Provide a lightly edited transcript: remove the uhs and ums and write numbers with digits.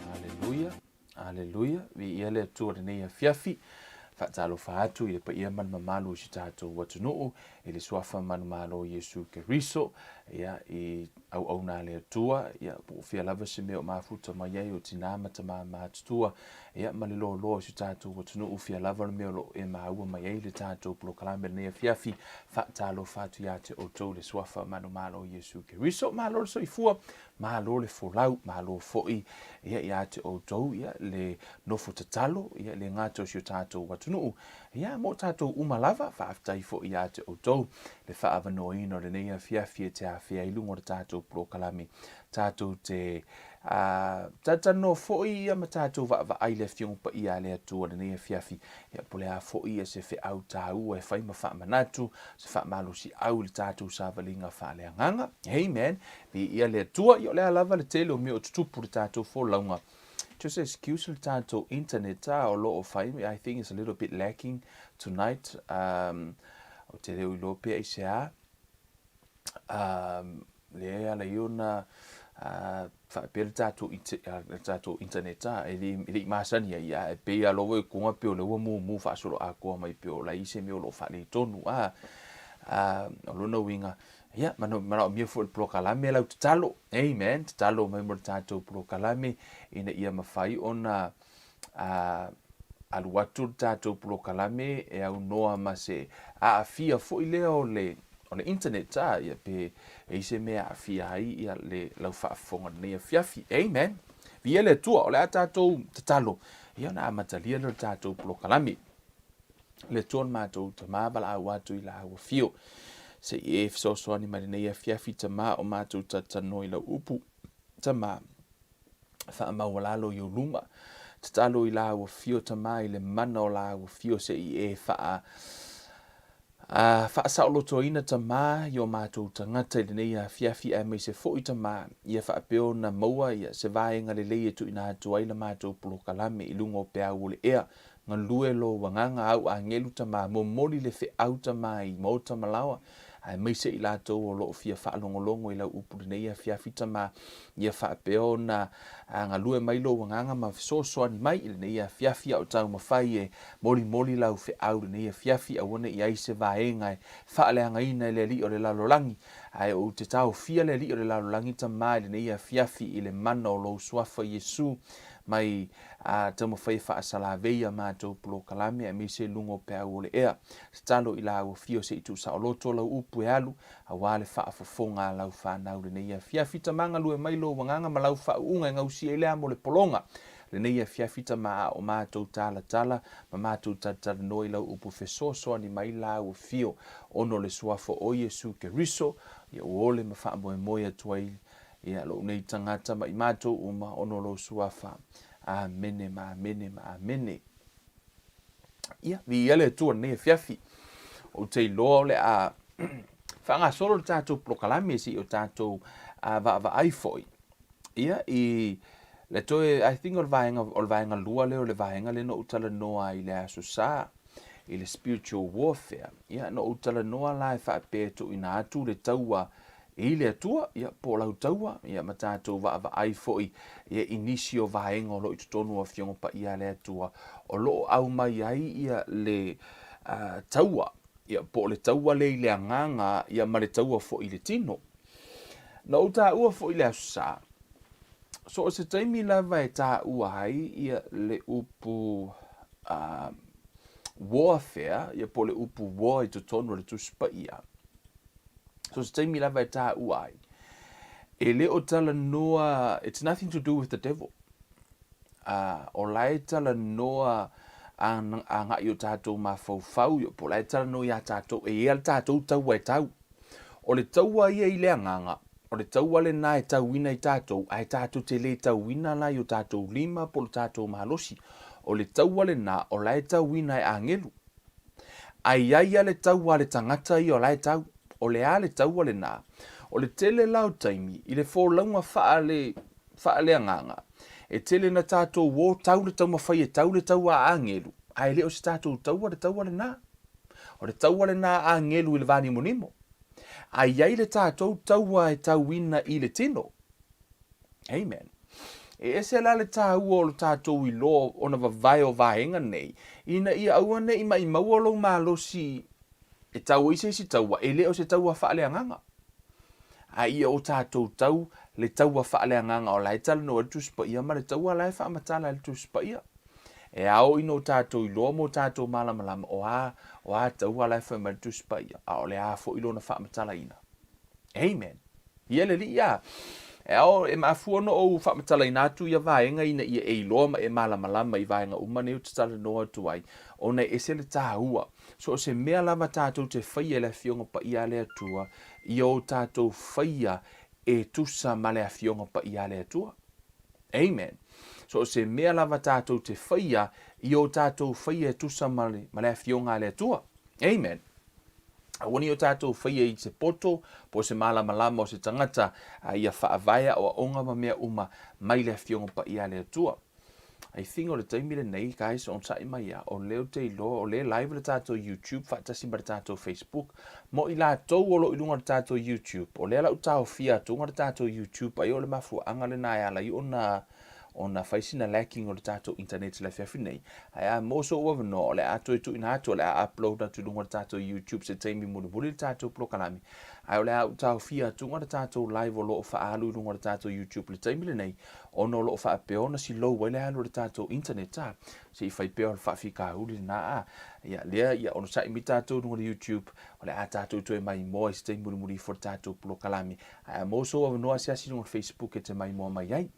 Aleluia, aleluia, viia le Atua i lenei afiafi. Faatalofa atu i le paia ma le mamalu o si tatou atunuu i le suafa manumalo o Iesu Keriso, ia, i auauna a le Atua, ia, po o fea lava se mea o mafuta mai ai o tina ma tama matutua, ia, ma le loaloa o si tatou atunuu, fea lava le mea o lo o e maua mai ai le tatou polokalame i lenei afiafi. Faatalofa atu ia te outou i le suafa manumalo o Iesu Keriso. Malo le soifua, Malo le folau, malo foi ia ia te outou ia le nofo tatalo ia le gata o si o tatou atunuu ia mo tatou uma lava. Faafetai foi ia te outou le faaavanoaina o lenei afiafi e te afea i luga o le tatou polokalame tatou te talatalanoa foi ia ma tatou vaavaai i le Afioga Paia a le Atua i lenei afiafi ia po o le a foi ia se feau taua e fai ma faamanatu se faamalosiau i le tatou savaliga faaleagaga. Amen. Viia le Atua, ia o le a lava le tele o mea o tutupu i le tatou folauga. Just excuse le tatou internet a o lo o fai, I think it's a little bit lacking tonight. Um, o te leo iloa pea i se a. Um, le ala i ona uh, faapea le tatou, le tatou internet a, e le, e le i masani ai, a e pei a loa e kuga pe o le ua mumu faasolo atoa mai pe o lai se mea o lo o faaletonu a. Uh, o lona uiga, Ia, manaomia foi le polokalame lau tatalo. Amen. Tatalo mai mo le tatou polokalame ina ia mafai ona uh, alu atu le tatou polokalame e aunoa ma se aafia foi lea o le o le internet a ia pe e i se mea aafia ai ia le lau faafofoga lenei afiafi. Amen. Viia le Atua, o le a tatou tatalo ia ona amatalia lea o le tatou polokalame. Le Atua lo matou Tama, valaau atu i lau afio, se i e fesoasoani mai lenei afiafi, Tama, o matou talatalanoa i lau upu, Tama, faamaualalo i ou luma. Tatalo i lau afio, Tama, i le mana o lau afio, se i e faa A faasaolotoina Tama i o matou tagata i lenei afiafi aemaise foi Tama ia faapea ona maua ia se vaega lelei e tuuina atu ai la matou polokalame i luga o peau o le ea. Galue lou agaga au agelu Tama, momoli le feau Tama i maota ma laoa aemaise i latou o lo o fia faalogologo i lau upu lenei afiafi Tama ia faapea ona galue mai lou agaga ma fesoasoani mai i lenei afiafi a o taumafai e molimoli lau feau i lenei afiafi, aua ne i ai se vaega e faaleagaina e le alii o le lalolagi, ae ou te taofia le alii o le lalolagi Tama i lenei afiafi i le mana o lou Suafa Iesu mai a taumafai e faasalavei a matou polokalame aemaise i luga o peau o le ea. Tatalo i lau afio se i tuusaoloto lau upu e alu aua le faafofoga a lau fanau lenei afiafi. Tama galue mai lou agaga ma lau faauuga e gausia ai le amo o le pologa lenei afiafi. Tama a o matou talatala ma matou talatalanoa i lau upu fesoasoani mai lau afio ona o le suafa o Iesu Keriso, ia ua ole ma faamoemoe atu ai ia lou nei tagata ma i matou uma ona o lou suafa. Amene ma amene ma amene. Ia, viia le Atua lenei afiafi. Ou te iloa o le a faagasolo le tatou polokalame se i o tatou vaavaai foi. Ia, i le toe, I think o le vaega lua lea o le vaega lea na ou talanoa ai i le Aso Sa, i le spiritual warfare. Ia, na ou talanoa la e faapea e tuuina atu le taua i le Atua, ia, po o lau taua, ia, ma tatou vaavaai foi, ia, i nisi o vaega o lo o i totonu o Afioga Paia a le Atua, o lo o aumai ai, ia, le taua, ia, po o le taua lea i le agaga, ia, ma le taua foi i le tino. Na ou taua foi i le Aso Sa, so o se taimi lava e taua ai, ia, le upu warfare, ia, po o le upu war i totonu o le Tusi Paia, So se taimi lava e taua ai, e le o talanoa, it's nothing to do with the devil. O la e talanoa agai o tatou mafaufau, po o la e talanoa iā tatou, e i ai le tatou taua e tau. O le taua ia i le agaga, o le taua lena e tauina i tatou, ae tatou te le tauina la i o tatou lima po o le tatou malosi. O le taua lena, o la e tauina e agelu. Ae i ai ia le taua a le tagata ia o la e tau. O le a le taua lena? O le tele la o taimi, i le folauga faale, faaleagaga, e tele na tatou o tau le taumafai e tau le taua a agelu, ae le o se tatou taua le taua lena. O le taua lena a agelu i le va nimonimo. Ae i ai le tatou taua e tauina i le tino. Amen. E ese la le tāua o lo tātou iloa ona vavae o vaega nei, ina ia aua ne i maʻimaua lou malosi e tau ai se isi taua, e le o se taua faaleagaga. A ia o tātou tau le taua faaleagaga o la e talanoa ai le Tusi Paia ma le taua la e faamatala ai le Tusi Paia. E ao ina o tātou iloa ma o tātou malamalama o a, o a taua la e fai mai le Tusi Paia, a o le a foi lona faamatalaina. Amen. Ia le Alii a. E ao e mafua ona ou faamatalaina atu ia vaega ina ia e iloa ma e malamalama i vaega uma nei ou te talanoa atu ai, ona e ese le tāua. So o se mea lava tātou te faia i le Afioga Paia a le Atua, ia o tātou faia e tusa ma le Afioga Paia a le Atua. Amen. So o se mea lava tātou te faia, ia o tātou faia e tusa ma le, ma le Afioga a le Atua. Amen. Aua ne i o tātou whaia i se poto, po o se mālamalama o se tangata, a ia faavae aoaoga ma mea uma mai le Afioga Paia a le Atua. I think o le taimi lenei, guys, onosai mai a, o lea ou te iloa, o lea e live le tātou YouTube faatasi ma le tātou Facebook. Mo i latou o lo o i luga o le tātou YouTube, o lea la u taofia atuga le tātou YouTube, ai o le mafuaaga lena e ala ai ona ona fai sina lacking o le tatou internet i le afiafi nei. Ae a maua sou avanoa, o le a toe tuuina atu, o le a upload atu i luga o le tatou YouTube se taimi mulimuli le tatou polokalame. Ae o le a ou taofia atuga le tatou live o lo o faaalu i luga o le tatou YouTube i le taimi lenei, ona o lo o faapea ona silou ai le alu o le tatou internet, a. Se i fai pea o le faafitauli lena, a. Ia, lea, ia, onosai mai tatou i luga o le YouTube, o le a tatou toe maimoa i se taimi mulimuli ifo le tatou polokalame. Ae a maua sou avanoa asiasi i luga o le Facebook e te maimoa mai ai.